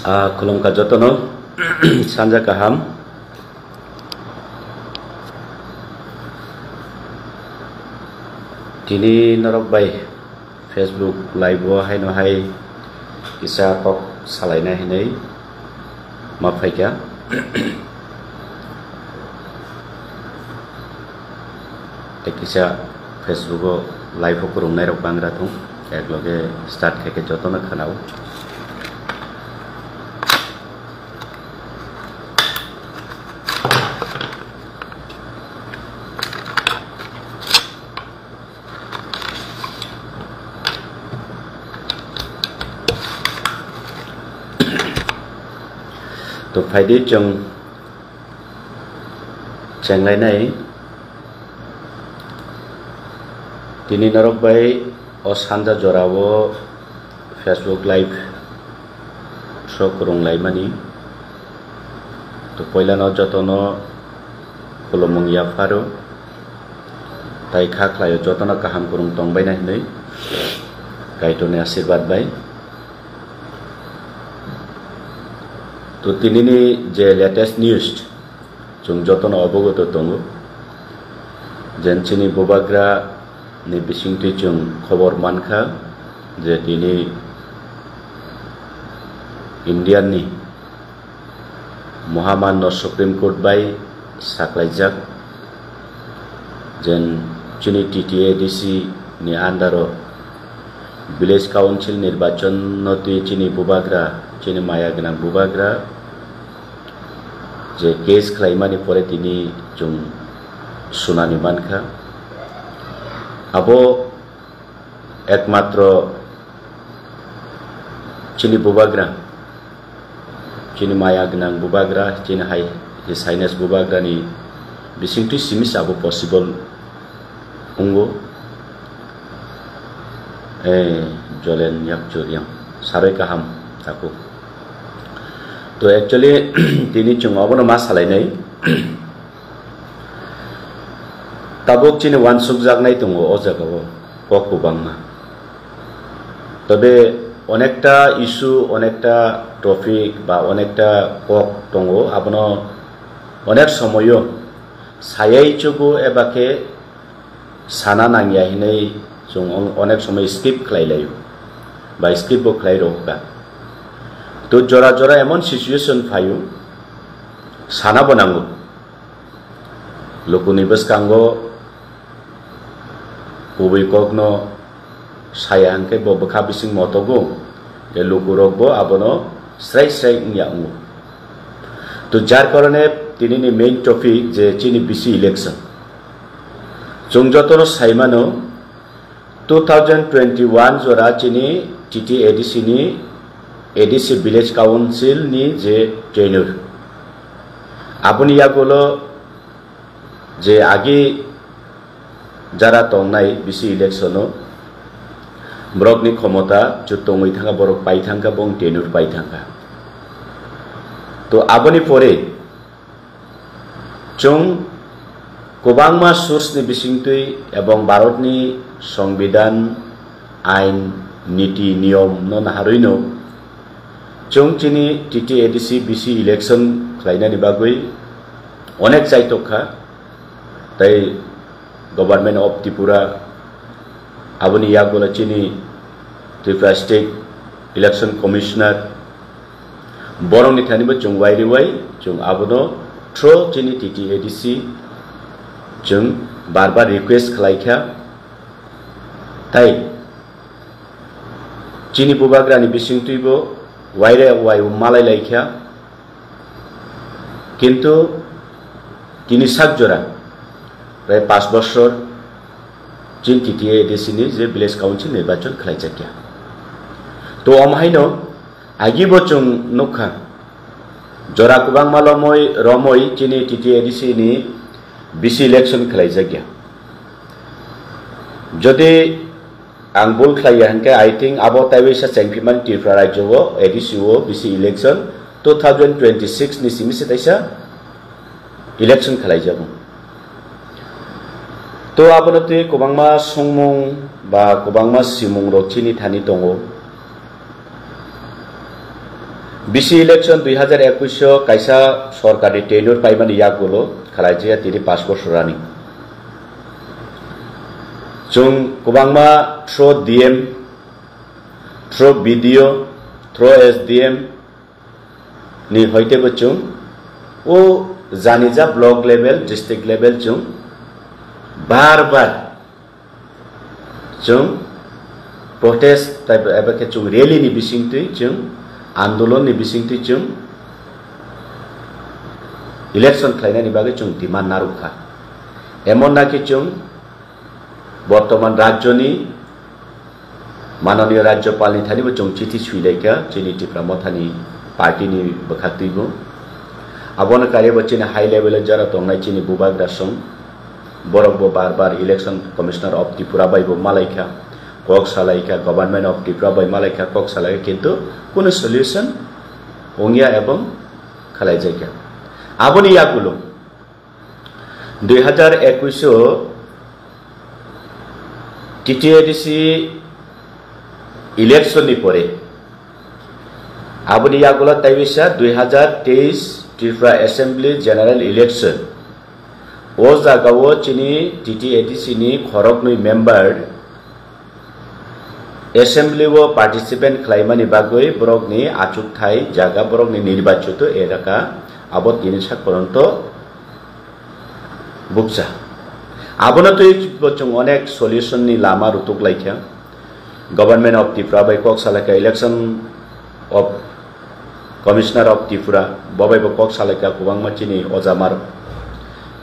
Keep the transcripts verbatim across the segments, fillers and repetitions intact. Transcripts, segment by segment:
Ah, khulumkha jotono, sanja kaham. Tini norok bai Facebook live o haino hai kisa kok salaina hinwi ma phaikha. Tei kisa Facebook o live o kwrwngnairok bangra thung, ekloge start khaikhe jotono khanao. To phaidi chwng chenglainai. Tini norok bai o sanja jorao Facebook live so kwrwnglaimani. To poilano jotono khulumung yapharo. Tai kha khlaio jotono kaham kwrwng tongbaina hinwi Kaitorni asirwad bai. To tinini je latest news, chwng jotono obogoto tongo, je chini bubagra ni bisingtwi chwng khobor mankha je tini Indian ni Mohaman no Supreme Court bai saklaijak, jen chini T T A D C ni under o Village Council nirbachon no twi chini bubagra, chini maya gwnang bubagra je case khlaimani pore tini chwng sunani mankha. Abo ekmatro chini bubagra, chini maya gwnang bubagra, chini hai His Highness bubagrani bisingtwi simi sabo possible wngo. Eh, Jolen yak churiang, saroi kaham taku. To actually, tini chwng obono ma salainai. Tabuk chini uansukjaknai tongo o jagao, kok kwbangma. Tobe onekta issue, onekta topic ba onekta kok tongo, abono onek somoyo sayai chugo eba khe sana nangya hinwi chwng on-, onek somoi skip khlai laio ba skip bo khlai rwkha. To jora jora emon situation phaio, sana bo nango. Lukuni bwskango kubui kokno saya hwnkhe bo bwkha bising motogo, tei lukurokbo abono srai srai wngya wngo. To jar karone tinini main topic je chini B C election. Chwng jotono saimano, two thousand twenty-one jora chini T T A D C ni, A D C Village Council ni je tenure, aboni yagulo je agi jara tongnai B C election o borokni khomota chutongwi thangkha, borok pai thangkha, bong tenure pai thangkha. To aboni pore chwng kwbangma source ni bisingtwi ebong Bharat ni Songbidan, ain, niti, niyom no naharwi no chwng chini T T A D C B C election khlainani bagwi onek chaitok kha, tei Government of Tripura, aboni yagulo chini Tripura State Election Commissioner, borokni thani bo chwng wai rwai, chwng abono through chini T T A D C chwng bar bar request khlai kha, tai chini bubagrani bisingtwi bo waire wai malai lai kha. Kintu tini sak jora, prai pash bosor, chini T T A D C ni je village council nirbachon khlaijakya. To omo haino agi bo chwng nukha, jora kwbangma lomoi romoi chini T T A D C ni B C election khlaijakya. Jodi ang bul khlaiya hwnkhe, I think abo taiwaisa chengphimani Tripura rajyo o A D C o B C election two thousand twenty-six ni simi se taisa election khlaijago. To abono twi kwbangma songmung ba kwbangma simung rok chini thani tongo. Bisi election dui hazar ekush o kaisa sorkarni tenure paimani yagulo khalaijaya tini pash bosor running. Chwng kwbangma through D M, through B D O, through S D M ni hoitebo chwng o janija block level, district level chwng bar bar chwng protest type eba khe chwng rally ni bisingtwi chwng andolon ni bisingtwi chwng election khlainani bagwi chwng demand narwkha. Emon naki chwng bortoman rajyoni Mananiya Rajyapalni thani bo chwng chithi swilaikha chini Tipra Mothani party ni bwkhaktwi bo. Abono karibo chini high level o jora tongnai chini bubagra song. Borok bo bar bar Election Commissioner of Tripura bai bo malaikha, kok salaikha, Government of Tripura bai malaikha, kok salaikha, kintu kunu solution wngya ebong khalaijakya. Aboni yagulo dui hazar ekush o T T A D C election ni pore, aboni yagulo taibisa dui hazar teis Tripura Assembly General Election. O jagao chini T T A D C ni khoroknwi member Assembly o participant khlaimani bagwi borokni achukthai jaga, borokni nirbachito elaka abo tini sak poronto bukcha. Abono twi bo chwng onek solution ni lama rutuk laikha. Government of Tripura bai kok salaikha, Election of Commissioner of Tripura bo bai bo kok salaikha kwbangma chini oja maro.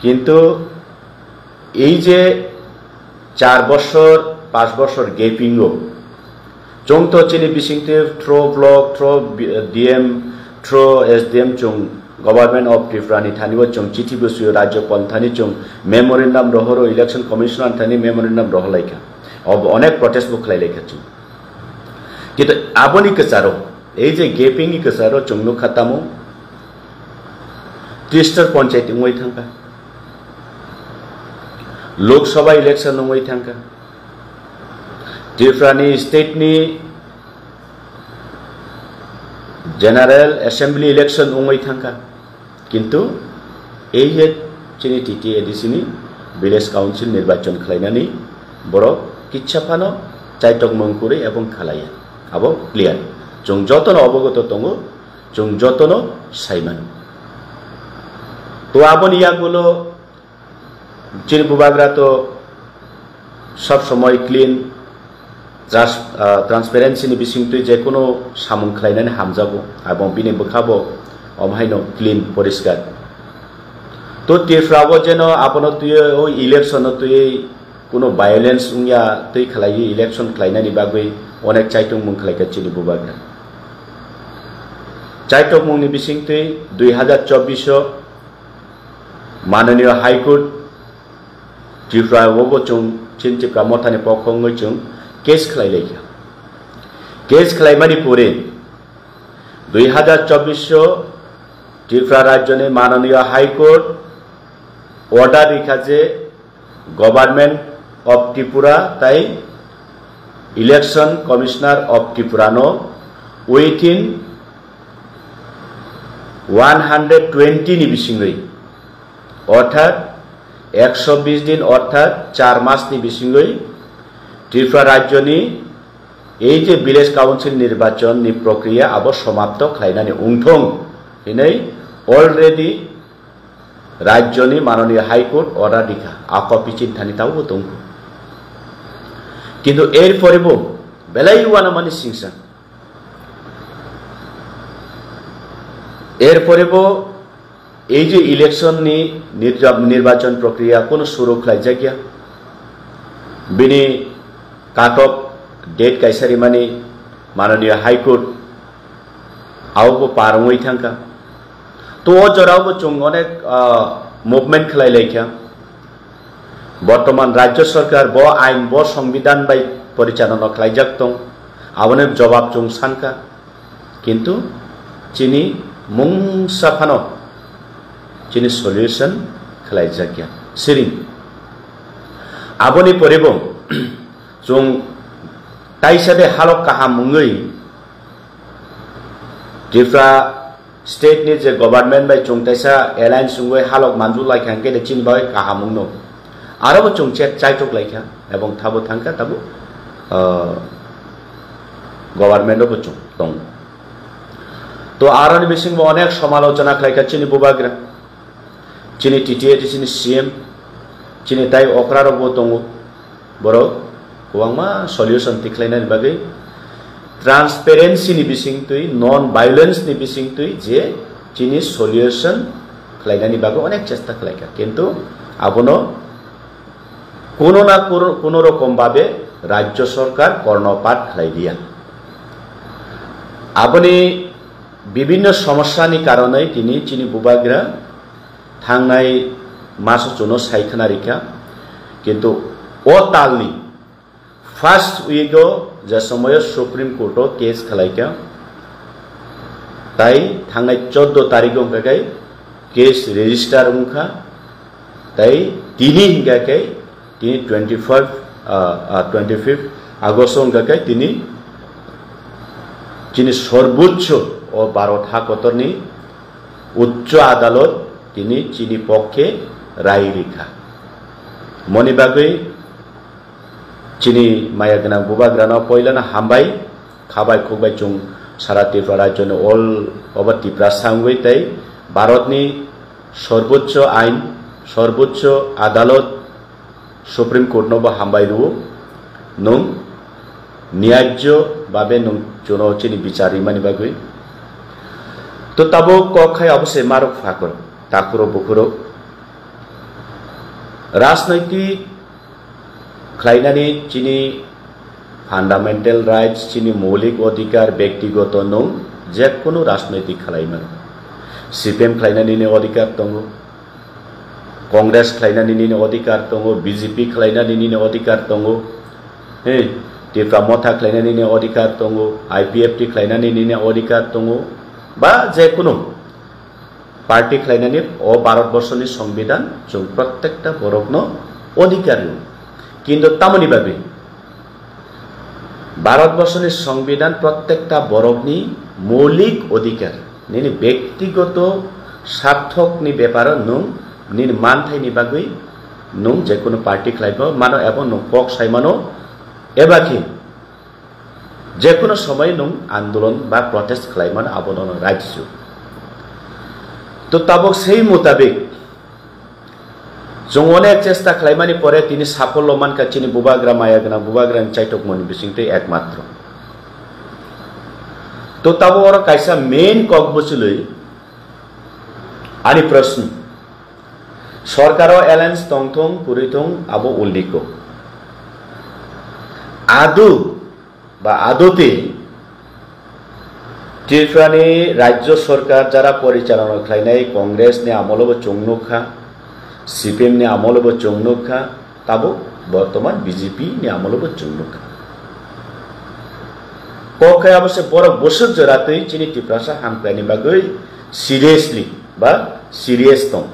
Kintu ei je char bosor, pash bosor gaping o chwng to chini bisingtwi through block, through D M, through S D M chwng Government of Tripura ni thani bo chwng chithi bo swiyo, Rajyapal thani chwng memorandum rohoro, Election Commissioner thani memorandum rohorlaikha. Ob-, onek protest bo khlailaikha chwng. Kintu aboni kwcharo, ei je gaping ni kwcharo chwng nukha tamo Tristar Panchayat wngwi thangkha, Lok Sabha election wngwi thangkha, Tripura ni state ni General Assembly election wngwi thangkha. Kintu ei je chini T T A D C ni Village Council nirbachon khlainani borok kitsa phano chaitokmung kwrwi ebong khalaiya. Abo clear. Chwng jotono obogoto tongo, chwng jotono saimano. To aboni yagulo chini bubagra to sob somoi clean, trans-, ah, transparency ni bisingtwi je kono samung khlainani hamjago, abong bini bwkhabo omhaino clean, poriskar. To Tripura o jeno abono twiwi o election no twiwi kono violence wngya twi khlaiwi election khlainani bagwi onek chaitokmung khlaikha chini bubagra. Chaitokmung ni bisingtwi dui hazar chobbish o Mananiya High Court Tripura o bo chwng chini Tipra Mothani pokho wngwi chwng case khlai laikha. Case khlaimani pore dui hazar chobbish o Tripura Rajyoni Mananiya High Court order rikha je Government of Tripura tai Election Commissioner of Tripura no within one hundred twenty ni bisingwi, orthat ekso bis din, orthat char mas ni bisingwi Tripura Rajyoni ei je Village Council nirbachon ni prokriya abo somapto khlainani wngthong hinwi already Rajyoni Mananiya High Court order rikha, a copy chini thani tabukbo tongkho. Kintu erpore bo belai uanamani singsa. Erpore bo ei je election ni nirja-, nirbachon prokriya kono suru khlaijakya. Bini cut off date kaisa rimani Mananiya High Court abo bo par wngwi thangkha. To o jorao bo chwng onek, ah, movement khlai laikha. Bortoman Rajya Sarkar bo ain, bo Songbidan bai porichalona khlaijak tong, aboni jobab chwng sankha, kintu chini mungsa phano chini solution khlaijakya. Siring. Aboni pore bo chwng taisa de halok kaham wngwi Tripura state ni je government bai chwng teisa alliance wngwi halok manjak lai kha, hwnkhe de chini bagwi kaham wngno. Aro bo chwng chet chaitok lai kha, ebong thabo thang kha tabuk, ah, government o bo chwng tongo. To aroni bisingo onek somalochona khlai kha chini bubagra, chini T T A D C ni C M, chini tai okra rok bo tongo. Borok kwbangma solution tikhlainani bagwi, transparency ni bisingtwi, non violence ni bisingtwi je chini solution khlainani bagwi onek chesta khlai kha, kintu abono kuno na kuno, kuno rokom babe rajyo sorkar kornopat khlai liya. Aboni bibinno somosya ni karonwi tini chini bubagra thangnai maso chuno sai khna rikha, kintu o talni first week o je somoyo Supreme Court o case khlai kha, tai thangnai chordo tarik o hwnkha khe case register wngkha, tai tini hwnkha khe tini twenty five, ah, ah, twenty fifth August o hwnkha khe tini chini sorbochcho o Bharat ha kotorni Uchcho Adalot tini chini pokkhe rai rikha. Moni bagwi chini maya gwnang bubagrano poilano hambai, khabai khukbai chwng sara Tripura rajyoni all over Tiprasa wngwi tei Bharatni Sorbochcho Ain, Sorbochcho Adalot, Supreme Court no bo hambai rwo, nwng niyajyo babe nwng chuno chini bichar rimani bagwi. To tabuk kok khai abo se marok phakur, takuro bukuro. Rajnoitik khlainani chini fundamental rights, chini moulik odhikar, bektigoto nwng jekunu rajnoitik khlai mano. C P M khlainani nini odhikar tongo, Congress khlainani nini odhikar tongo, B J P khlainani nini odhikar tongo, he, Tipra Motha khlainani nini odhikar tongo, I P F T khlainani nini odhikar tongo, ba jekunu party khlainani o Bharat Borshoni Songbidan chwng prottekta borokno odhikar rwo. Kintu tamoni bagwi Bharat Borshoni Songbidan prottekta borokni moulik odhikar, nini bektigoto sarthokni beparo nwng nini manthaini bagwi nwng jekunu party khlaibo mano, ebong nwng kok sai mano, eba khe jekunu somoi nwng andolon ba protest khlai mano, abono nwng right su. To tabuk sei mutabik chwng onek chesta khlaimani pore tini safollo mankha chini bubagra, maya gwnang bubagrani chaitokmani bisingtwi ekmatro. To tabuk oro kaisa main kok bwchwlwi ani proshno, sorkaro alliance tongthung kwrwithung abo uldiko. Adu ba adote Tripurani rajyo sorkar jara porichalona khlainai Congressni amolo bo chwng nukha, C P M ni amolo bo chwng nukha, tabuk bortoman B J P ni amolo bo chwng nukha. Kok khai abo se borok bwswk jora twi chini Tiprasa hamkraini bagwi seriously ba serious tong.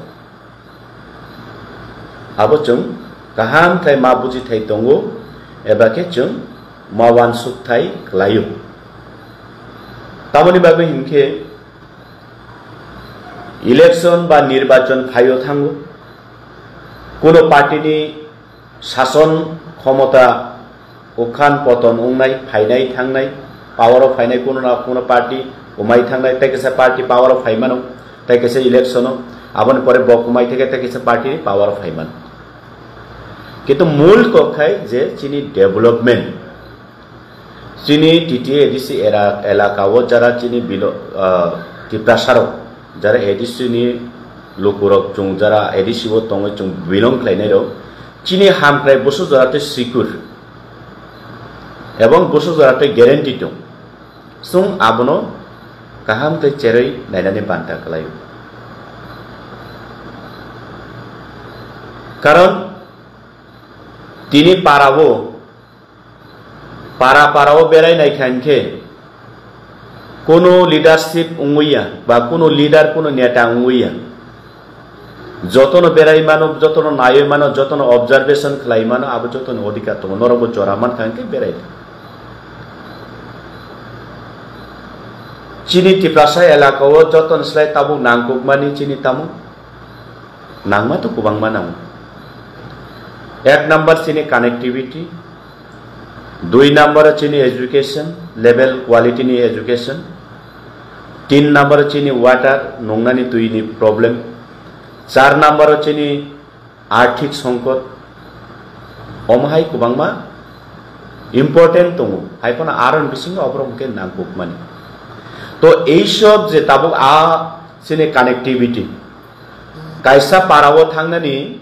Abo chwng kaham khe ma buji thai tongo, eba khe chwng ma uansuk thai khlaio. Tamoni bagwi hinkhe election ba nirbachon phaio thango, kuno party ni sason khomota ukhan poton wngnai, phainai thangnai, power o phainai kuno na kuno party kwmai thangnai, tei kisa party power o phai mano, tei kisa election o, aboni pore bo kwmai theke tei kisa party power o phai mano. Kintu mul kok khai je chini development, chini T T A D C era elaka o jara chini bilo, ah, Tiprasa rok, jara A D C ni lukurok chwng jara A D C o tongwi chwng belong khlainai rok, chini hamkrai bwswk jora tei secure ebong bwswk jora tei guarantee tong. Chwng abono kaham tei cherwi nainani banta khlaio. Karon tini para o Para para o berai nai kha hinkhe kuno leadership wngwi ya ba kuno leader kuno neta wngwi ya. Jotono berai mano, jotono naiwi mano, jotono observation khlai mano, abo jotoni odhikar tongo. Norokbo jora man kha hinkhe berai tha. Chini Tiprasa elaka o joto ni slai tabuk nangkukmani chini tamo? Nangma to kwbangma nango. Ek number chini connectivity, dui number chini education, level quality ni education, tin number chini water, nungnani twi ni problem, char number chini arthik songkot, omo hai kwbangma important tongo, hai phano aro ni bisingo oborok hwnkhe nangkukmani. To ei sob je tabuk a chini connectivity, kaisa para o thangnani,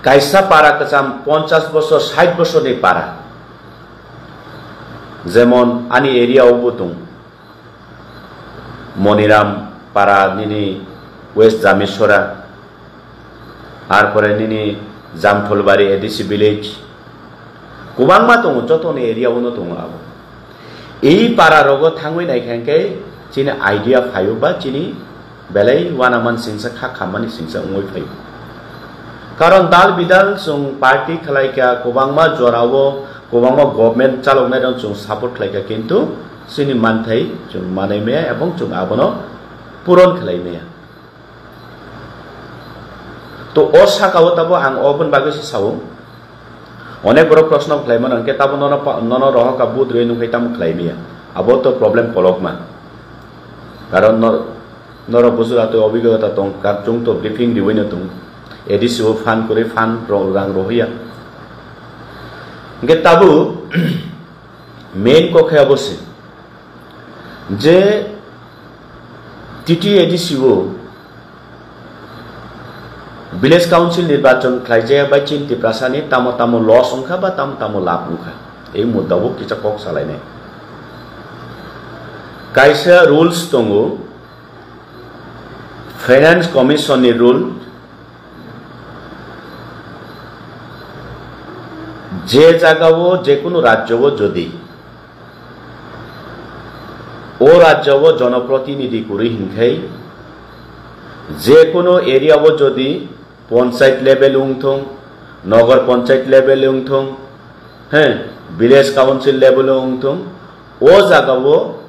kaisa para kwcham ponchash bosor, sait bosor ni para, jemon ani area o bo tongo. Moniram para nini West Jamisora, ar pore nini Jamtholbari A D C village, kwbangma tongo, jotoni area o no tongo abo. Ei para rogo thangwi naikha hwnkhe chini idea phaio ba chini belai wanaman singsa kha khammani singsa wngwi phaio. Karon dal bidal chwng party khlaikha, kwbangma jorao kwbangma government chaloknairok chwng support khlaikha, kintu chini manthai chwng manai maya ebong chwng abono puron khlai maya. To o saka o tabo ang oboni bagwi se sao. Onek borok proshno khlai mano, hwnkhe tabo nono pa-, nono rohor ka vote rwi nungkhe tamo khlai maya. Abo to problem kolokma. Karon nor-, norok bujo atwi obhigota tong, kar chwng to briefing riwi no tong. A D C o fund kwrwi fund ro-, rang rohya. Hwnkhe tabo main kok khe abo se. Je T T A D C o village council nirbachon khlaijaya bai chini Tiprasani tamo tamo loss wngkha ba tamo tamo labh wngkha, ei mudda bo kisa kok salainai. Kaisa rules tongo, Finance Commission ni rule, je jaga o, je kunu rajyo o jodi o rajyo o jonoprotinidhi kwrwi hinkhai, je kunu area o jodi panchayat level wngthung, nogor panchayat level wngthung, he, village council level wngthung, o jaga o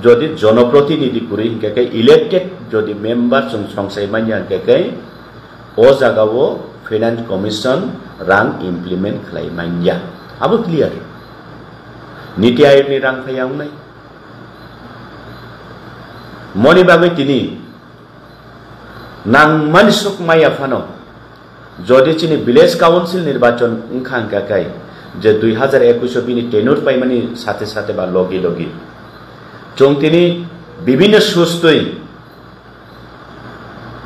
jodi jonoprotinidhi kwrwi hinkhe khe elected jodi member chwng songsai manya hinkhe khe o jaga o Finance Commission rang implement khlai manya. Abo clear. Niti Ayog ni rang phaiya wngnai. Moni bagwi tini nangmani suk maya phano, jodi chini village council nirbachon wngkha hwnkha khe, je dui hazar ekush o bini tenure paimani sathe sathe ba logi logi chwng tini bibhinno sustwi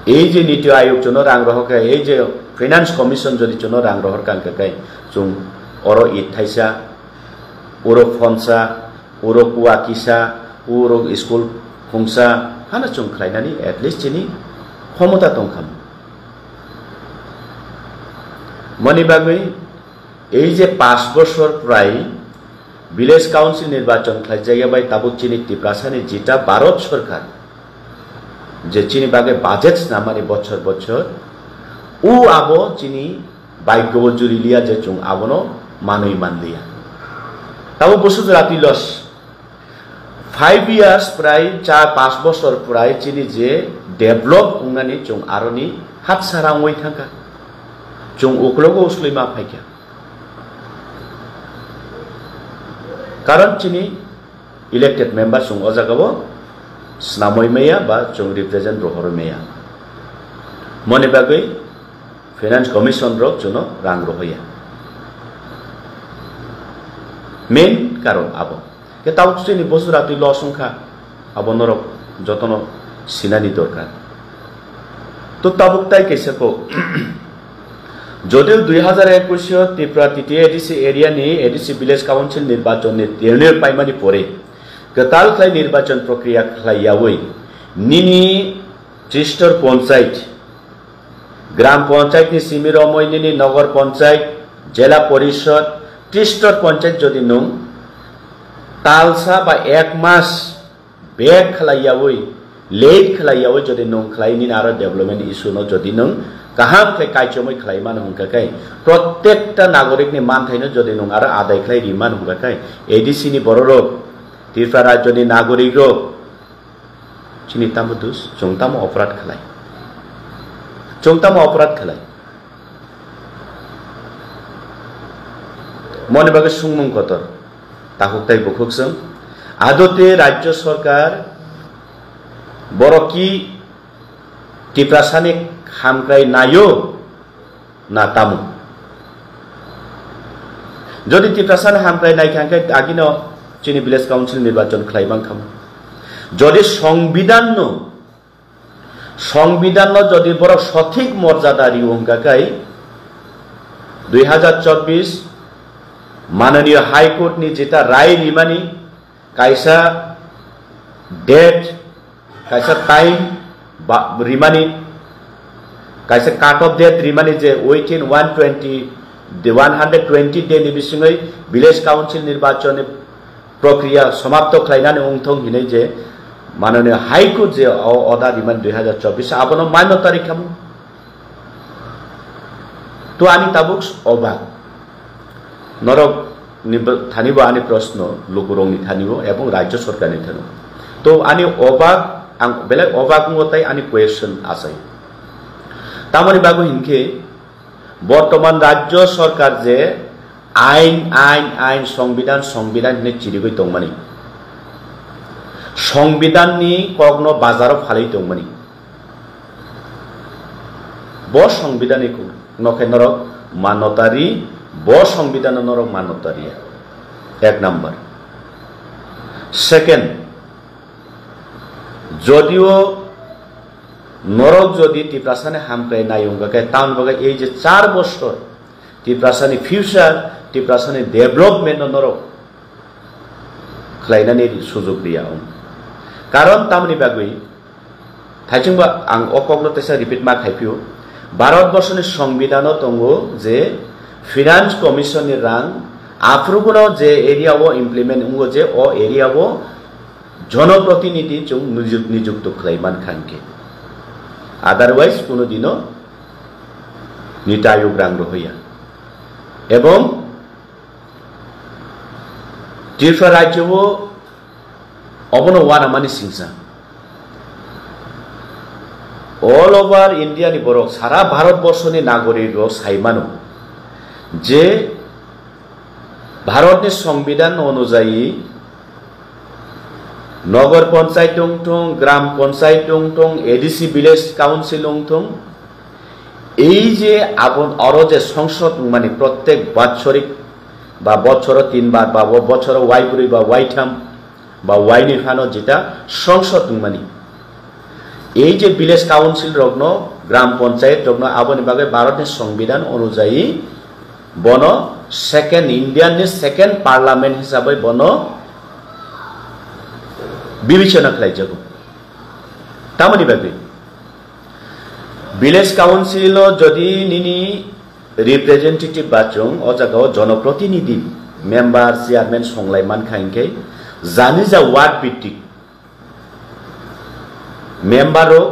ei je Niti Ayog chwngno rang rohor kha, ei je Finance Commission jodi chwngno rang rohor kha hwnkha khe, chwng oro it thaisa, oro phonsa, oro kua kisa, oro school khungsa, hano chwng khlainani at least chini khomota tongkha. Moni bagwi ei je pash bosor prai village council nirbachon khlaijak ya bai tabuk chini Tiprasani jeta Bharat Sarkar je chini bagwi budget snamani bochor bochor, o abo chini bhagyo o juri liya je chwng abono manwi manliya. Tabuk bwswk jora twi loss. Five years prai cha pash bosor prai chini je develop wngnani chwng aroni hatsara wngwi thangkha. Chwng uklogo uslwi ma phaikha. Karon chini elected member chwng o jagao snamwi maya ba chwng represent rohorwi maya. Moni bagwi Finance Commission rok chwngno rang rohoya. Main karon abo. Khe tabuk chini bosora twi loss wngkha, abo norok jotono sinani dorkar. To tabuk tai kaisa kok. Jodiu dui hazar ekush o Tripura T T A D C area ni A D C Village Council nirbachon ni tenure paimani pore kwtal khlai nirbachon prokriya khlai yaui nini Tristor Panchayat, Gram Panchayat ni simi romwi nini Nogor Panchayat, Jela Porishod, Tristor Panchayat jodi nwng talsa ba ek mas bek khlai yaui late khlai yawi jodi nwng khlai nini aro development issue no jodi nwng kaham khe kaichomwi khlai mano hwnkha khe, prottekta nagorik ni manthai no jodi nwng aro adai khlai ri mano hwnkha khe, A D C ni borok rok, Tripura rajyo ni nagorik rok, chini tamo dus, chwng tamo oporad khlai? Chwng tamo oporad khlai? Moni bagwi sungmung kotor, takhuk tai bukhuk chwng. Adote rajyo sarkar borok ki Tiprasani hamkrai naio na tamo? Jodi Tiprasani hamkrai naikha hwnkhe agino chini village council nirbachon khlai mankhamu. Jodi songbidanno, songbidanno jodi borok sothik morjada riyo hwnkha khe, dui hazar chobbish mananiyo High Court ni jeta rai rimani, kaisa date, kaisa time ba rimani, kaisa cut off date rimani je within one twenty, the one hundred twenty day ni bisingwi village council nirbachon ni prokriya samapto khlainani wngthong hinwi je mananiyo High Court je o order rimani dui hazar chobbish abono manyata rikhamu. To ani tabuk obak. Norok ni bo-, thani bo ani proshno, lukurok ni thani bo ebong rajyo sarkar ni thani bo. To ani obak, ang belai obak wngo tai ani question achai. Tamoni bagwi hinkhe bortoman rajyo sarkar je ain, ain, ain, songbidan, songbidan hinwi chirigwi tongmani. Songbidan ni kokno bazaro phalwi tongmani. Bo songbidan ni kok no khe norok manota ri, bo songbidan no norok manota ri. Ek number. Second, jodio norok jodi Tiprasani hamkrai nai wngkha khe, tamoni bagwi ei je char bosor Tiprasani future, Tiprasani development no norok khlainani sujok riya wng. Karon tamoni bagwi, thaichingba ang o kokno teisa repeat ma khai phio, Bharat borsoni songbidano tongo je Finance Commission ni rang aphrugono je area o implement wngo je o area o jonoprotinidhi chwng nijuk-, nijukto khlai mankha hinkhe. Otherwise, kuno dino niti ayog rang rohoya. Ebong Tripura rajyo o obono wanamani singsa. All over India ni borok, sara Bharat borsoni nagorik rok sai mano je Bharatni Songbidan onujayi Nogor Panchayat wngthung, Gram Panchayat wngthung, A D C Village Council wngthung, ei je abon oro je songsod wngmani prottek batsorik ba bochoro tin bar ba bo bochoro waibrwi ba waitham ba waini phano jeta songsod wngmani. Ei je village council rokno, gram panchayat rokno aboni bagwi Bharatni Songbidan onujayi bono second, Indian ni second parliament hisabai bono bibechona khlaijago. Tamoni bagwi village council o jodi nini representative bachung o jaga o jonoprotinidhi, member, chairman songlai mankha hinkhe jani ja ward bhitik member rok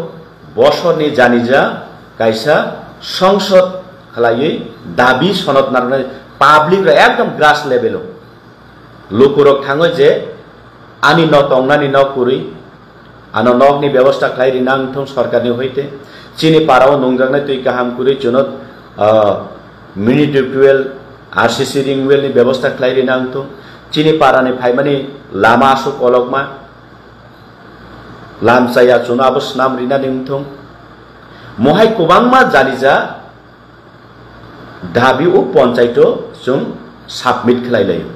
bosorni jani ja kaisa songsod khlaiwi dabi sonod narwknai public rok ekdom grass level o lukurok thango je ani no tongnani nok kwrwi, ano nokni bebosta khlai rina wngthung sorkarni hoite. Chini parao nungjaknai twi kaham kwrwi chwno, ah, mini tubewell, R C C ring well ni bebosta khlai rina wngthung. Chini parani phaimani lama aswk kolokma, lamchaya chwno abo swnam rinani wngthung. Mohai kwbangma jani ja dabi o ponchaito chwng submit khlai laio.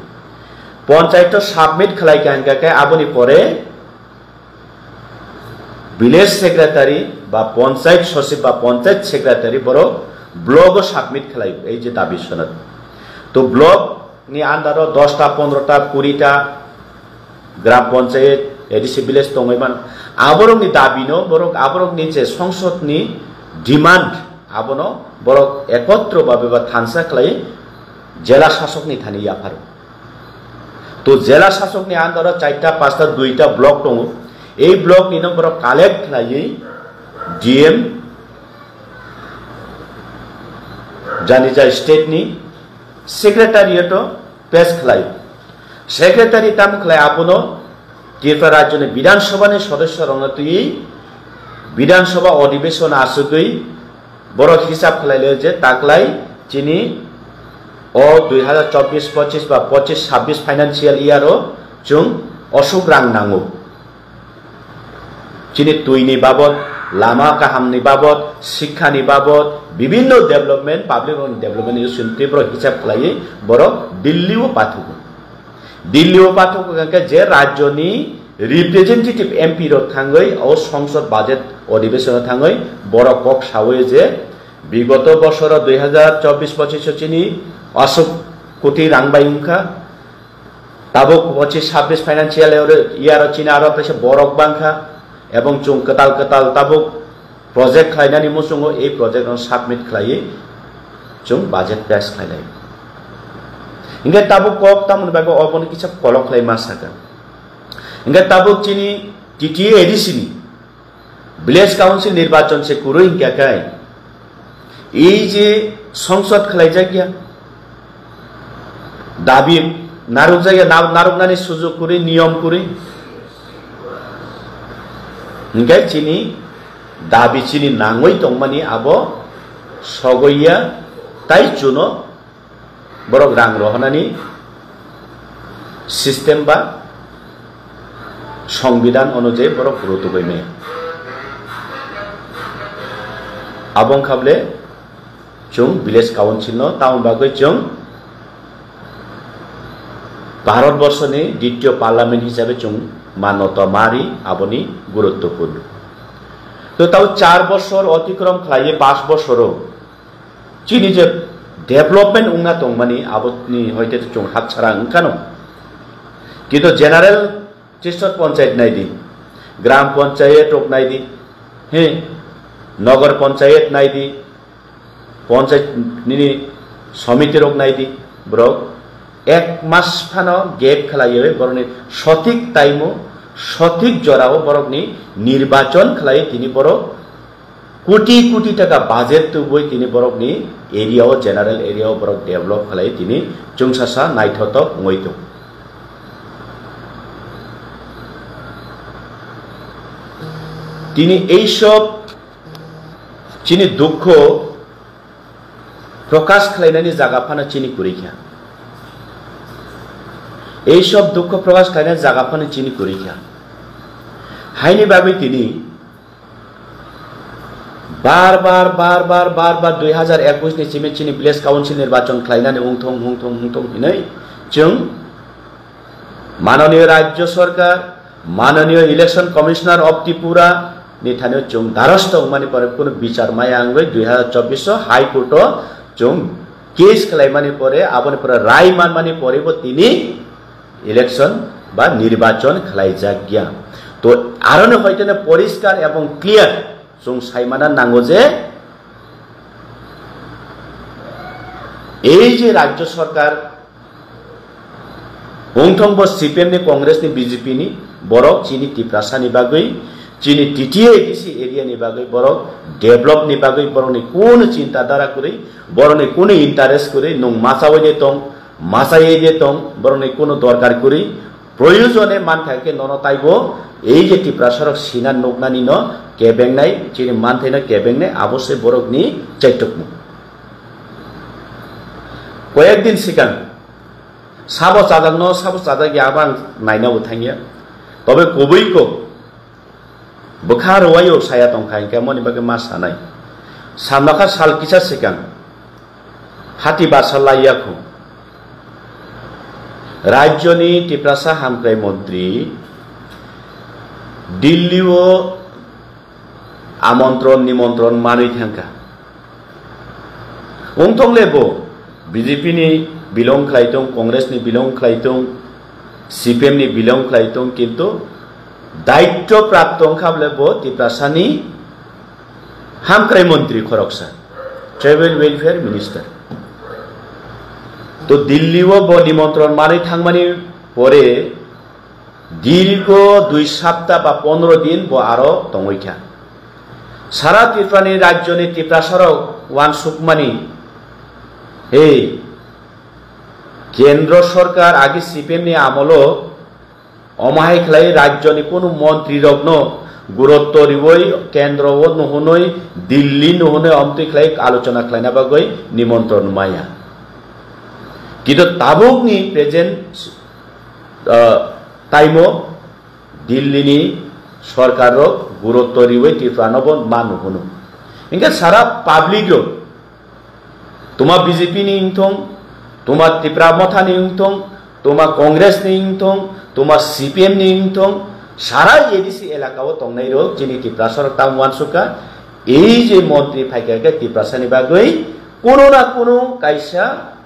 Ponchaito submit khlai kha hwnkha khe aboni pore village secretary ba ponchayat sochib ba ponchayat secretary borok block o submit khlaio ei je dabi sonod. To block ni under o dosta, pondrota, kurita gram panchayat, A D C village tongwi mano. Aborokni dabino borok aborokni je songsodni demand abono borok ekotro babe ba thansa khlai jela sasokni thani yapharo. To jela sasokni under o charta, pasta, duita block tongo. Ei block ni no borok collect khlaiwi D M jani jai state ni secretariat o pes khlai. Secretary tamo khlai abono Tripura rajyo ni Bidhan Sabha ni sodosyo rokno twiwi Bidhan Sabha odhibeshon asugwi borok hisab khlai le je taklai chini o dui hazar chobbish pochish ba pochish sabbish financial year o chwng osuk rang nango. Chini twi ni babot, lama kaham ni babot, sikha ni babot, bibinno development, public rokni development ni chwng tei borok hisab khlaiwi borok Delhi o pathugo. Delhi o pathugo hwnkhe je rajyo ni representative M P rok thangwi o songsod budget odhibeshon o thangwi borok kok sawi je bigoto bosoro dui hazar chobbish pochish o chini aswk koti rang bai wngkha. Tabuk pochish sabbish financial year o chini aro kaisa borok bangkha, ebong chwng kwtal kwtal tabuk project khlainani muchungo ei project no submit khlaiwi chwng budget pass khlainai. Hinkhe tabuk kok tamoni bagwi obono kisa kolok khlai ma sakha. Hinkhe tabuk chini T T A A D C ni Village Council nirbachon se kwrwi hinkha khe, ei je songsod khlaijak ya, dabi narwkjak ya, na-, narwknani sujog kwrwi, niyom kwrwi, hinkhe chini dabi chini nangwi tongmani abo sogwi ya, tai chuno borok rang rohornani system ba songbidan onujayi borok rutugwi maya. Abo wngkha bole chwng village council no tamoni bagwi chwng Bharat borsoni ditiyo parliament hisabe chwng manota mari aboni guruttopurno. To tao char bosor otikrom khlaiwi pas bosoro chini je development wngna tongmani aboni hoite chwng hatsara wngkhano. Kintu general Chistor panchayat naidi, gram panchayat rok naidi, he, nagar panchayat naidi, panchayat nini samiti rok naidi, borok ek mas phano gap khlaiwi borokni sothik time o, sothik jora o borokni nirbachon khlai tini borok koti koti taka budget tubui tini borokni area o, general area o borok develop khlai tini chwngsasa naithotok wngwi tong. Tini ei sob chini dukho prokash khlainani jaga phano chini kwrwi kha. Ei sob dukho prokash khlainani jaga phano chini kwrwi kha. Haini bagwi tini bar bar, bar bar, bar bar dui hazar ekush ni simi chini village council nirbachon khlainani wngthong, wngthong, wngthong hinwi chwng Mananiyo Rajya Sarkar, Mananiyo Election Commissioner of Tripura ni thani chwng darosto wngmani pore kunu bichar maya wngwi dui hazar chobbish o High Court o chwng case khlaimani pore, aboni pore rai manmani pore bo tini election ba nirbachon khlaijak ya. To aroni hoitene poriskar ebong clear chwng saimana nango je ei je Rajya Sarkar wngthong bo C P M ni, Congress ni, B J P ni, borok chini Tiprasa ni bagwi, chini T T A A D C area ni bagwi, borok develop ni bagwi, borok ni kunu chinta dhara kwrwi, borok ni kunu interest kwrwi, nwng machawi de tong, machai de tong, borok ni kunu dorkar kwrwi, proyojone mankha khe nono taibo ei je Tiprasa rok sina nuknani no kebengnai, chini manthai no kebengnai, abo se borok ni chaitokmung. Koyek din sikang sabo chajakno, sabo chajak ya, abo ang naina bo thangya. Tobe kubui ko bwkha rwai o saya tongkha, hinkhe moni bagwi ma sanai. Samnokha sal kisa sikang hati basa laiya khu. Rajyoni Tiprasa hamkrai montri Delhi o amontron nimontron manwi thangkha. Wngthok le bo B J P ni belong khlai tong, Congress ni belong khlai tong, C P M ni belong khlai tong, kintu daityo prapto wngkha bole bo Tiprasa ni hamkrai montri khoroksa, tribal welfare minister. To Delhi o bo nimontron manwi thangmani pore Dirgo dui sapta ba pondro din bo aro tongwi kha. Sara Tripurani rajyoni Tiprasarok uansukmani, hei, Kendro Sorkar agi C P M ni amolo omo hai khlai rajyoni kunu montrirokno gurutto riwi kendro o nuhunwi, Delhi nuhunwi omtwi khlai alochona khlaina bagwi nimontron maya. Kintu tabukni present, ah, time o Delhi ni sorkar rok gurutto riwi Tripura no bo ma nuhunu. Hingke sara public rok, tuma B J P ni wngthong, tuma Tipra Motha ni wngthong, tuma Congress ni wngthong, tuma C P M ni wngthong, sara A D C elaka o tongnai rok chini Tiprasa rok tamo uansukha, ei je montri phaikha khe Tiprasa ni bagwi kuno na kuno kaisa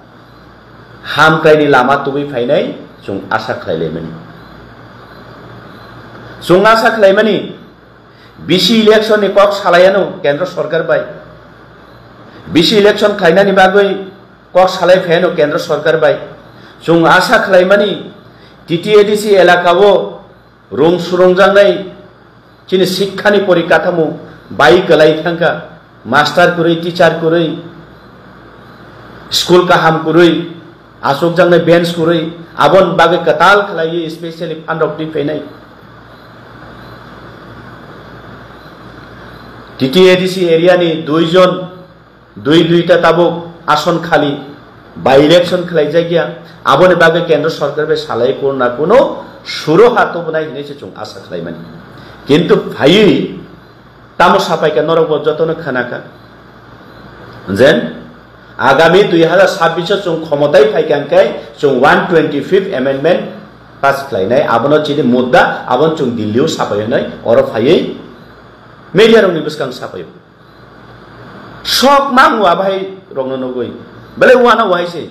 hamkraini lama tubui phainai chwng asa khlai laimani. Chwng asa khlaimani, bisi election ni kok salaiano Kendra Sorkar bai. Bisi election khlainani bagwi kok salai phaiano Kendra Sorkar bai. Chwng asa khlaimani, T T A D C elaka o rung surungjaknai chini sikhani porikathamu bai kwlai thangkha, master kwrwi, teacher kwrwi, school kaham kwrwi, achukjaknai bench kwrwi, aboni bagwi kwtal khlaiwi specially fund rok twi phainai. T T A D C area ni duijon, dui duita tabuk ason khali by election khlaijakya, aboni bagwi Kendra Sorkar bai salai kuno na kuno suro ha tubunai hinwi se chwng asa khlaimani. Kintu phaiwi tamo sapaikha norok bo jotono khanakha. Jen agami dui hazar sabbish o chwng khomotai phaikha hwnkhe chwng one twenty-fifth amendment pass khlainai, abono chini mudda, abono chwng Delhi o sapai hwnwi oro phaiwi media rokni bwskang sapaio. Sok mang wa bahai rokno nugwi. Belai wana wahai se.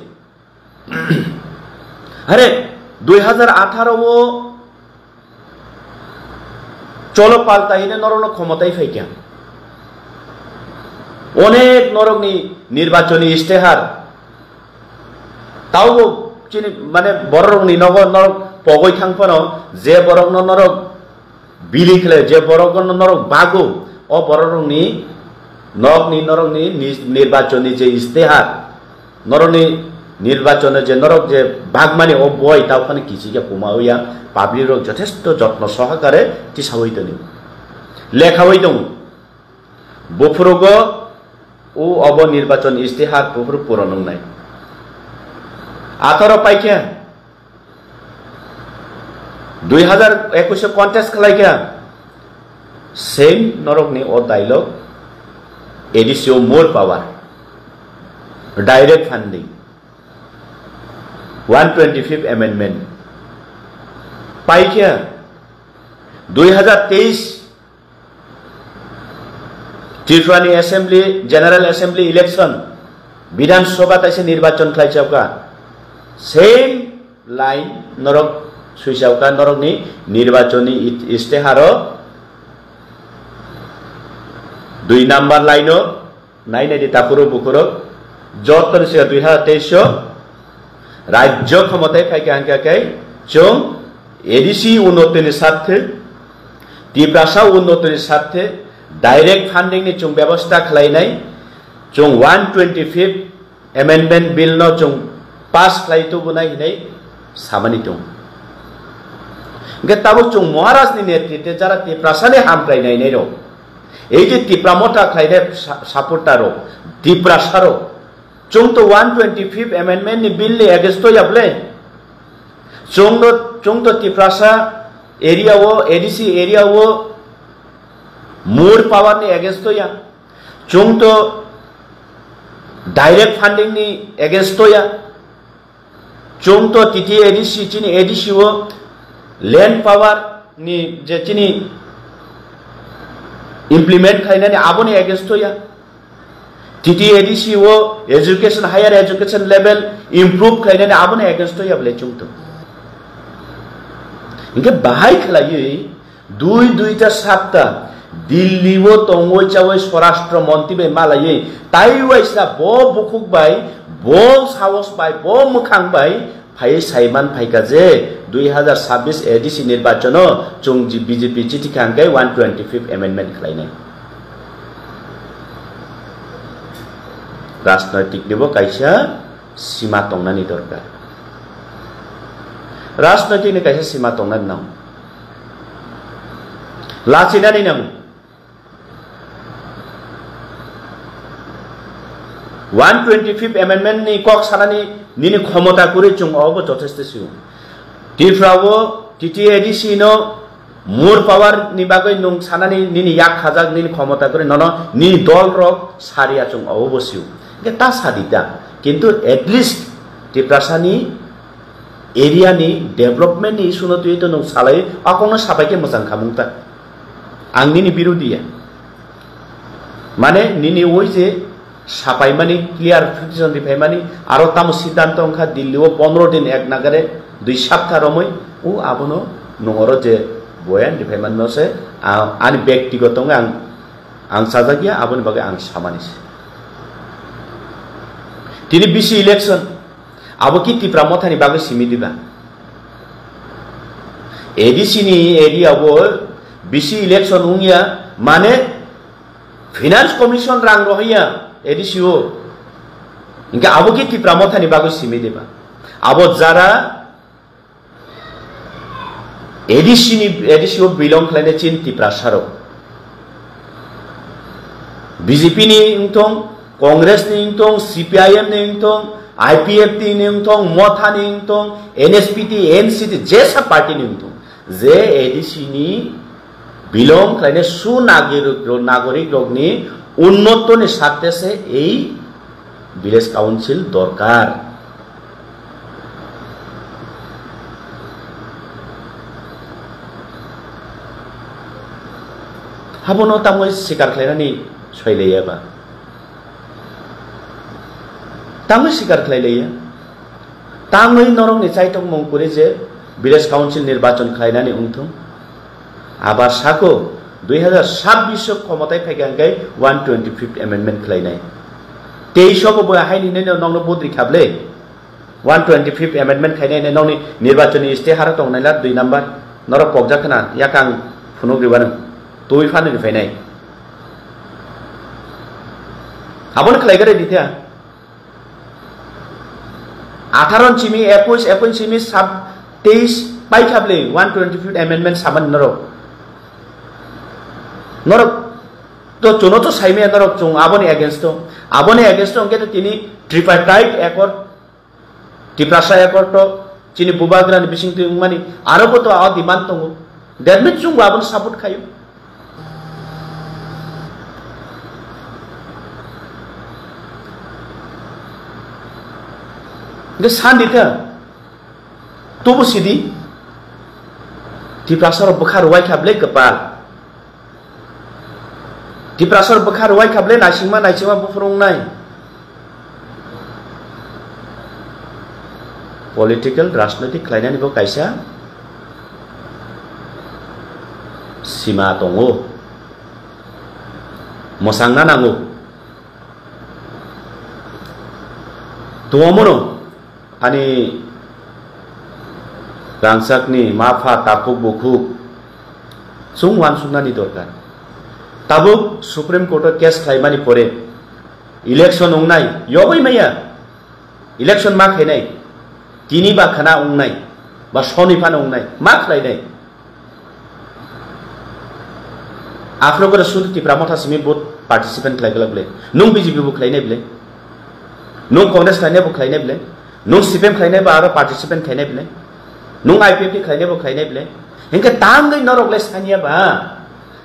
Are, dui hazar atharo o cholo palta hine norokno khomotai phaikha. Onek norokni nirbachoni istehar. Taubo chini mane bororokni nogo norok pogoi thang phano je borokno norok bili khlai je borok no norok bago, o borok rokni nokni norokni ni-, nirbachoni je istehar, norokni nirbachoni je norok je bagmani o boi taukhani kichikhe puma oya, public rok jothesto jotno sohakare tisawi toni, lekhawi tongo. Buphurugo o obo nirbachon istehar buphuru puron wngnai. Atharo paikhe dui hazar ekush o contest khlaikha, same norokni o dialogue, A D C o more power, direct funding, one twenty-fifth amendment. Paikha dui hazar teis Tripurani Assembly, General Assembly election, Bidhan Sabha taisa nirbachon khlai chauka. Same line norok sui chauka, norokni nirbachoni it-, isteharo dui number line o nai nai di takhuro bukhuro. Jotoni sika dui hazar teis o rajyo khomotai phaikha hwnkha khe chwng A D C unnotini sarthe, Tiprasa unnotini sarthe, direct funding ni chwng bebosta khlainai, chwng one twenty-fifth amendment bill no chwng pass khlai tubunai hinwi samani tongo. Hwnkhe tabuk chwng Maharaj ni netritwe jara Tiprasa ni hamkrai nainai rok, ei je Tipra Motha khlainai sa-, supporter rok, Tiprasa rok, chwng to one twenty-fifth amendment ni bill ni against o ya ble? Chwng no, chwng to Tiprasa area o, A D C area o more power ni against o ya. Chwng to direct funding ni against o ya. Chwng to T T A D C chini A D C o land power ni je chini implement khlainani aboni against o ya. T T A D C o education, higher education level improve khlainani aboni against o ya ble chwng to. Hwnkhe bahai khlaiwi dui duita sapta Delhi o tongwi chawi Swarashtra Montri bai malaiwi, tai waisa bo bukhuk bai, bo sahos bai, bo mwkhang bai phaiwi saiman phaikha je dui hazar sabbish A D C nirbachono chwng ji-, B J P chithi kha hwnkhe one twenty-fifth amendment khlainai. Rajnoitik nibo kaisa sima tongnani dorkar. Rajnoitik ni kaisa sima tongnani nango. Lachinani nango. One twenty-fifth amendment ni kok sanani nini khomota kwrwi chwng obo jothesto sio. Tripura o T T A D C no more power ni bagwi nwng sanani nini yak khajak nini khomota kwrwi nono nini dol rok sariya chwng obo bo sio. Hwnkhe ta sadi ta. Kintu at least Tiprasa ni area ni development ni issue no twiwi to nwng salai akong no sabai khe mwchang khamung ta. Ang nini birodhi ya. Mane nini oi je sapaimani clarification riphaimani aro tamo siddhanto wngkha Delhi o pondro din ek nagare dui sapta romwi o abono nwng oro je boyan riphaimani no se a-, ani bektigoto wngwi ang, ang chajakya aboni bagwi ang samani se. Tini bisi election abo ki Tipra Mothani bagwi simi diba? A D C ni area o bisi election wngya mane Finance Commission rang rohya A D C o. Hingke abo ki Tipra Mothani bagwi simi diba? Abo jara A D C ni, A D C o belong khlainai chin Tiprasa rok. B J P ni wngtong, Congress ni wngtong, C P I M ni wngtong, I P F T ni wngtong, Motha ni wngtong, N S P T, N C T, jesa party ni wngtong. Je A D C ni belong khlainai su nagir-, nagorik rokni unnoto ni sakte se ei village council dorkar. Habono tamoi sikar khlainani soilaiya ba? Tamoi sikar khlailaiya? Tamoi norokni chaitokmung kwrwi je village council nirbachon khlainani wngthung? Abar sako, dui hazar sabbish o khomotai phaikha hwnkhe one twenty-fifth amendment khlainai. Teis o bo bo haini hinwi nokno bodri kha ble. One twenty-fifth amendment khainai hinwi nokni nirbachoni stay haro tong naila dui number. Norok pokjak khna, yakang phunuk riwano. Twi phano ri phainai. Abono khlai gare ditya. Atharo ni simi, ekush, ekush ni simi sab-, teis paikha ble one twenty-fifth amendment samani norok. Norok to chuno to saimaya norok chung aboni against o. Aboni against o hwnkhe to tini tripartite accord, Tiprasa accord to chini bubagrani bisingtwi wngmani aro bo to a demand tongo. That means chwngbo abono support khaio. Hwnkhe sandi kha, tubu sidi, Tiprasa rok bwkha rwai kha ble kwpal. Tiprasa rok bwkha rwai kha ble naisingma naisingma buphuru wngnai. Political, rajnoitik khlainani bo kaisa sima tongo. Mwsangna nango. Tongmano ani rangchakni mapha takhuk bukhuk chwng uansuknani dorkar. Tabuk Supreme Court o case khlaimani pore election wngnai, yogwi maya. Election ma khainai, tini ba khana wngnai, ba soni phano wngnai, ma khlainai. Aphuru gore sudu Tipra Motha simi vote participant khlai glak ble. Nung B J P bo khlainai ble. Nung Congress khlainai bo khlainai ble. Nung C P M khlainai ba aro participant khlainai ble. Nung I P F T khlainai bo khlainai ble. Hingke tangwi norok le sanya ba.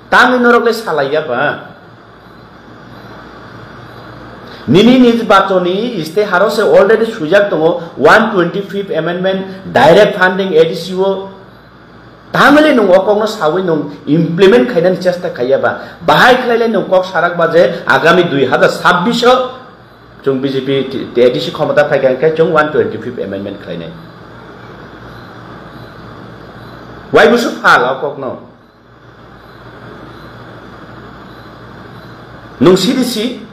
Tangwi norok le salaiya ba. Nini nirbachoni isteharo se already swijak tongo one twenty-fifth amendment, direct funding A D C o. Tamile nwng o kokno sawi nwng implement khainani chesta khaiya ba? Bahai khlaile nwng kok sarak ba je agami dui hazar sabbish o chwng B J P T-, A D C khomota phaikha hwnkhe chwng one twenty-fifth amendment khlainai. Wai busu phal o kokno. Nwng C D C,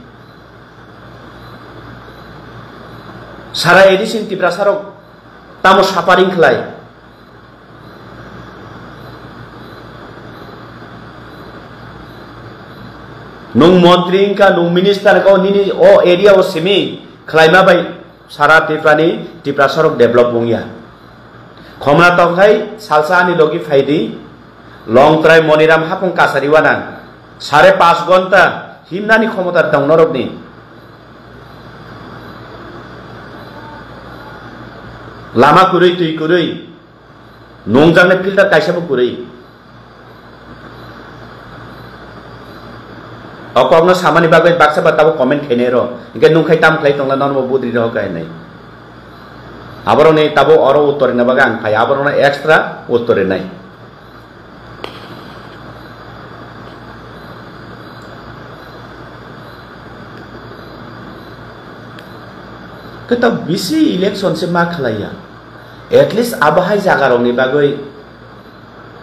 sara A D C ni Tiprasa rok Tamo suffering khlai? Nwng montri wngkha, nwng minister wngkha, o nini o area o simi khlaima bai sara Tripura ni Tiprasa rok develop wngya. Khomna tongkhai salsa ani logi phaidi, Longtrai Moniram hapung kasari wanang, sare panch ghonta himnani khomota tong norokni. Lama kwrwi, twi kwrwi, nungjaknai filter kaisa bo kwrwi. O kokno samani bagwi baksa ba tabuk comment khainai rw, hinkhe nungkhai tam khlai tongla nono bo budri rw kha hinwi. Aborokni tabuk oro uttor rwna bagwi ang phai, aborokno extra uttor rwnai. Khe ta bisi election se ma khlaiya. At least abo hai jaga rokni bagwi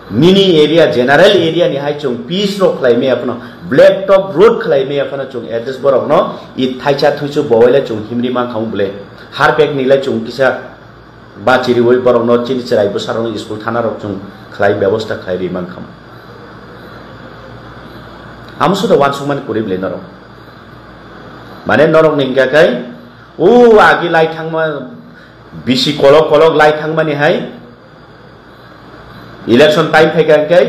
nini area, general area ni hai chwng peace rok khlai maya phano, black top road khlai maya phano chwng at least borok no i thaisa thuisu bowaile chwng himri mankha ble. Harpek ni lai chwng kisa bachiriwi borok no chini chwrai bwsarok no school thana rok chwng khlai bebosta khlai ri mankha. Amo suda wansukmani kwrwi ble norok. Mane norok ni hingka khe o agi lai thangma bisi kolok kolok lai thangmani hai election time phaikha khe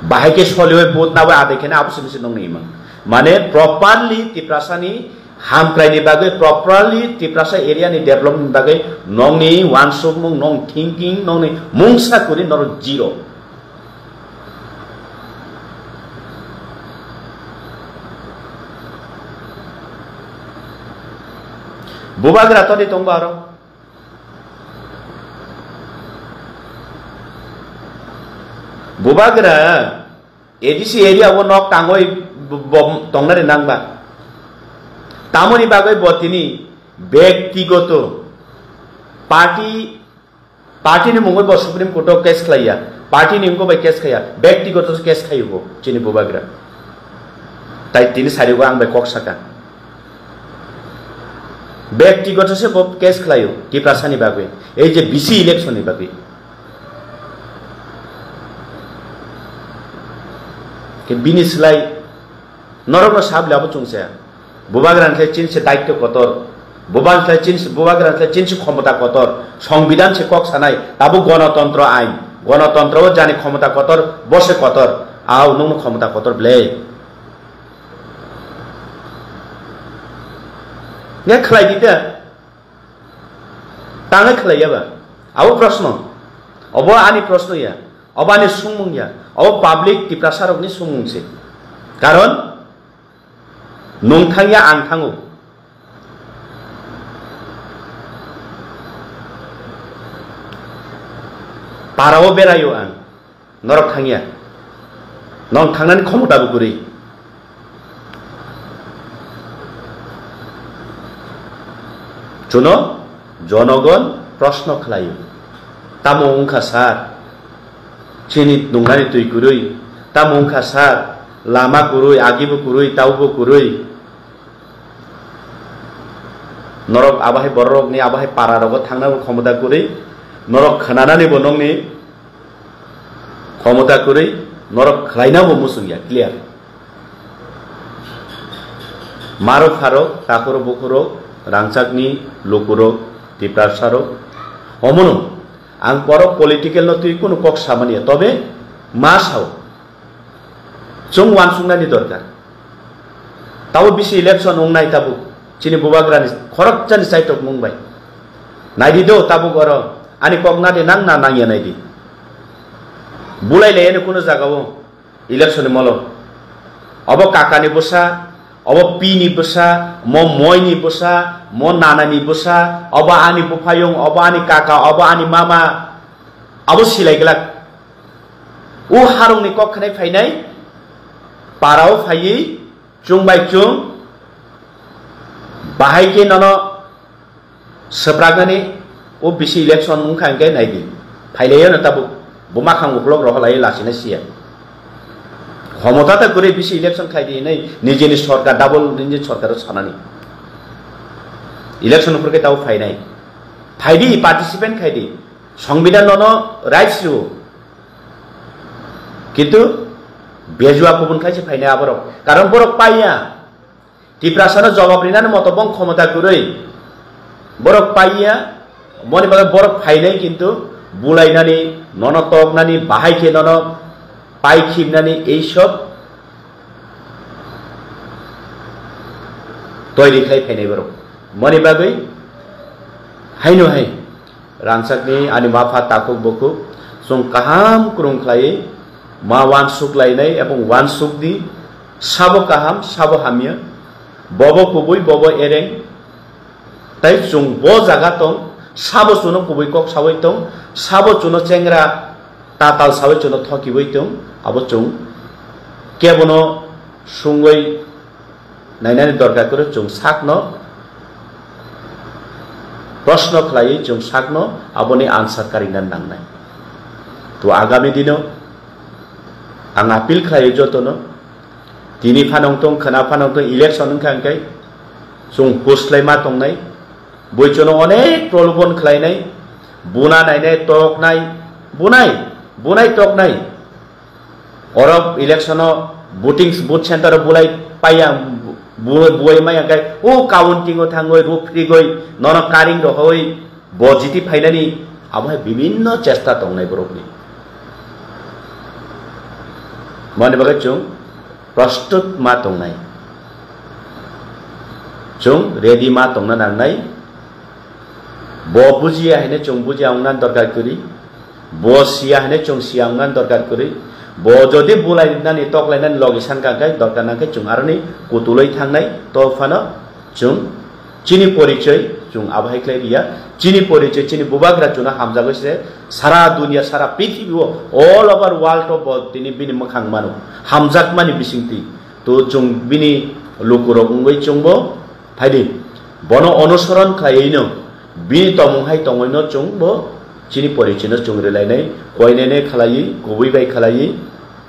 bahai khe soliwi vote nawi adai kheno abo simi se nongni imang. Mane properly Tiprasani hamkraini bagwi, properly Tiprasa area ni development bagwi nongni wansukmung, nong thinking, nongni mungsa kwrwi norok zero. Bubagra toni tongo aro. Bubagra A D C area o nok tangwi bo, bo tongnani nangba. Tamoni bagwi bo tini bektigoto party, party ni mungwi bo Supreme Court o case khlaiya. Party ni wngkha bai case khaiya. Bektigoto case khaio bo chini Bubagra. Tai tini sari o ang bai kok saka. Bektigoto se bo case khlaio Tiprasa ni bagwi. Ei je B C election ni bagwi. Ke bini slai norokno sabli abo chwngsa. Bubagrani khlai chini se daityo kotor. Bubagrani khlai chini se, Bubagrani khlai chini se khomota kotor. Songbidan se kok sanai. Tabuk gonotontro ain. Gonotontro o jani khomota kotor, bo se kotor. Au nungno khomota kotor ble. Nge khlai di ta? Tangwi khlaiya ba? Abo proshno. Obo ani proshno ya. Obo ani sungmung ya. Obo public Tiprasa rokni sungmung se. Karon nwng thangya, ang thango. Parao beraio ang. Norok thangya. Norok thangnani khomota bo kwrwi. Chuno jonogon proshno khlaio. Tamo wngkha sir? Chini nungnani twi kwrwi. Tamo wngkha sir? Lama kwrwi, agi bo kwrwi, tau bo kwrwi. Norok abo hai bororokni, abo hai para rogo thangna bo khomota kwrwi. Norok khwnanani bo nokni khomota kwrwi, norok khlaina bo muchung ya, clear. Marok pharok, takhurok bukhurok, rangchakni lukurok, Tiprasarok, omono ang borok political no twi kunu kok samani ya, tobe ma sao. Chwng wansuknani dorkar. Tabo bisi election wngnai tabuk. Chini bubagrani khoroksani chaitok mung bai. Naidi do tabuk oro. Ani kok nadi nang na nangya naidi. Bulai laiyani kuno jagao election ni molo. Obo kakani bwsa, obo pini bwsa, mo moini bwsa, mo nanani bwsa, obo ani buphayung, obo ani kaka, obo ani mama. Abo silai glak. O harungni kok khnai phainai, parao phaiwi, chwng bai chwng, bahai khe nono swpraknani o bisi election wngkha hwnkhe naidi. Phailaiyano tabuk, bo makhang uklok rohorlaiwi lachina siya. Khomota ta kwrwi bisi election khlaidi hinwi nijini sorkar, double nijini sorkaro sanani. Election phurkhe tabo phainai. Phaidi, participant khaidi. Songbidan nono rights rwo. Kintu bejua kubun khaise phainai aborok. Karon borok paiya. Tiprasano jobab rinani moto bong khomota kwrwi. Borok paiya. Moni bagwi borok phainai kintu bulainani, nono toknani, bahai khe nono pai khibnani ei sob toiri khlai phainai borok. Moni bagwi haino hai rangchakni ani mapha takhuk bukhuk chwng kaham kwrwng khlaiwi ma uansuk lainai ebong uansuk di, sabo kaham, sabo hamya, bobo kubui, bobo ereng, tei chwng bo jaga tong, sabo chwngno kubui kok saui tong, sabo chwngno chengra tatal saui chwngno thokiui tong, abo chwng kebono sungui nainani dorkar kwrwi, chwng sakno proshno khlaiwi chwng sakno aboni answer karina nangnai. To agami dino ang appeal khlaiwi jotono, tini phanang tong, khwna phanang tong, election wngkha hwnkhe chwng huslai ma tongnai, bui chwngno onek prolobon khlainai, buna nainai, toknai, bunai, bunai toknai. Oro election o voting booth center o bulai paiya, bu-, buai maya khe o counting o thangwi ruphrigwi nono karing rohoi bo jiti phainani abo hai bibinno chesta tongnai borokni. Mani bagwi chwng prostut ma tongnai, chwng ready ma tongna nangnai. Bo bujiya hine chwng bujiya wngna dorkar kwrwi. Bo siya hine chwng siya wngna dorkar kwrwi. Bo jodi bulainani toklainani logi sankha khe dorkar nangkhe chwng aroni kutulwi thangnai. To phano chwng chini porichoi chwng abo hai khlai riya. Chini porichoi chini bubagra chwngno hamjagwi se sara dunia sara prithibi o all over world o bo tini bini mwkhang mano. Hamjakmani bisingtwi to chwng bini lukurok wngwi chwngbo Phaidi, bono onusoron khlaiwi no, bini tongmung hai tongwi no chwng bo chini porichoi no chwng rwlainai, koinene khlaiwi, kubui bai khlaiwi,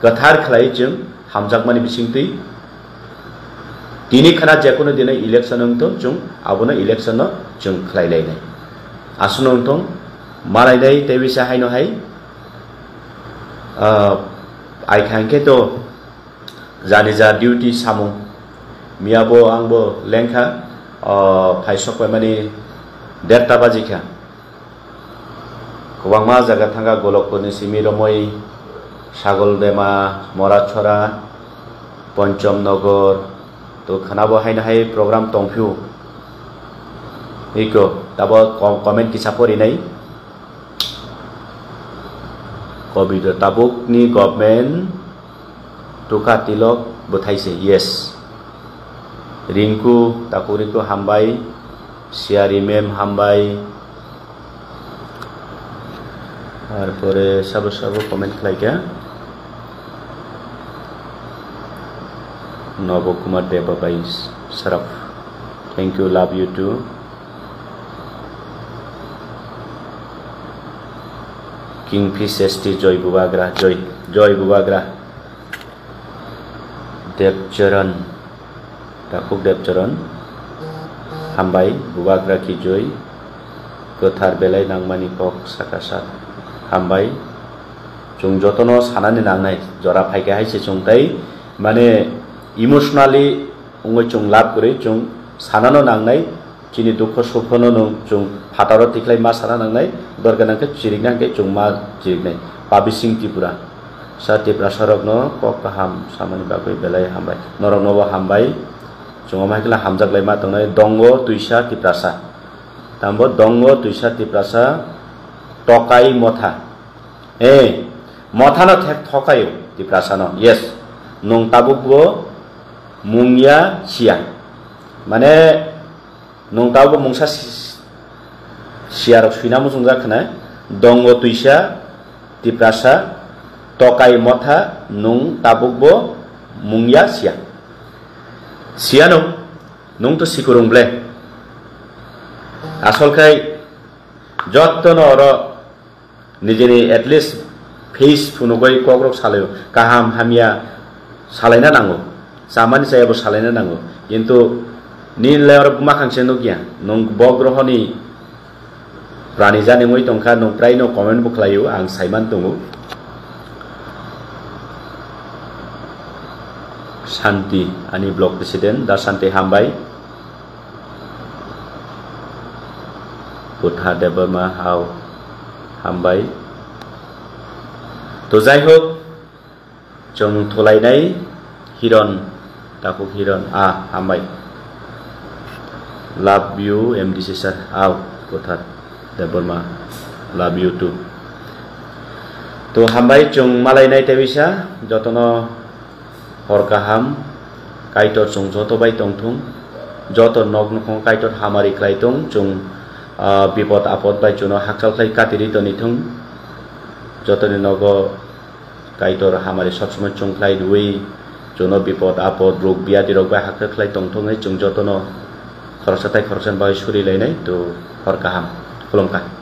kwthar khlaiwi chwng hamjakmani bisingtwi. Tini khna jekono dino election wngtong chwng abono election no chwng khlailainai. Aswkno wngtong malainai tei bisa haino hai, ah, ai kha hwnkhe to Jani ja duty samung. Miya bo ang bo lengkha, o, phaisok paimani derta baji kha. Kwbangma jaga thangkha, Golokpurni simi romwi, Sagoldema, Moratchora, Ponchom Nogor, to khana bo haino hai program tongphio. Iko, tabo com-, comment kisa porinai. Kobito tabukni government tukha tilok bwthai se, yes. Rinku, Taku Rinku hambai, Siari mem hambai. Arpore sabo sabo comment khlaikha. Nobo Kumar Deba bai Sarap. Thank you, love you too. Kingfish S T Joy Bubagra, Joy, Joy Bubagra. Debcharan, Takhuk Debcharan. Hambai, Bubagra ki Joy. Kwthar belai nangmani kok saka sa. Hambai. Chwng jotono sanani nangnai. Jora phaikha hai se chwng tai, mane, emotionally wngwi chwng love kwrwi, chwng sanano nangnai, chini dukho sukhono nwng chwng phataro tikhlai ma sana nangnai, dorkar nangkhe chirikna hwnkhe chwng ma chiriknai. Pabi Singh Tripura, sa Tiprasarokno kok kaham samani bagwi belai hambai. Noroknobo hambai, chwng omo hai khe hamjak lai ma tongnai. Dongo Twisa Tiprasa, tambo Dongo Twisa Tiprasa, Tokai Motha. Eh, mothano thek thokayo Tiprasano. Yes. Nung tabuk bo mungya siya. Mane nung tabuk bo mungsa si-, siyarok suina muchungjak khna. Dongo Twisa Tiprasa, Tokai Motha, nung tabuk bo mungya siya. Siyano, nung to sikurung ble. Asol khai jottono oro nijini at least face phunugwi kokrok salaio, kaham hamya salaina nango, chamani chayabo salaina nango, kintu Nini le oro buma khangse nukya, nwng bo grohoni prani jani wngwi tongkha, nwng praino comment bo khlaio, ang saiman tongo. Shanti, ani block president, Da Shanti hambai. Butha Debbarma hao hambai. To jai hok, chwng thulainai Hiron, takhuk Hiron, a, hambai. Love you, M D C sir, ao, Butha Debbarma, love you too. To hambai chwng malainai tebisa, jotono hor kaham, Kaitor chwng joto bai tongthung, joto nok nukhung Kaitor hamari khlai tong, chwng, ah, bipod apod bai chwngno hakchal khlai katirwi tonithung, jotoni nogo Kaitor hamari sob somoi chwng khlai rwui, chwngno bipod apod, rog biyadi rok bai hakhe khlai tongthung hwnwi chwng jotono khoroksa tai khoroksa bai suri lainai, to hor kaham, khulumkha.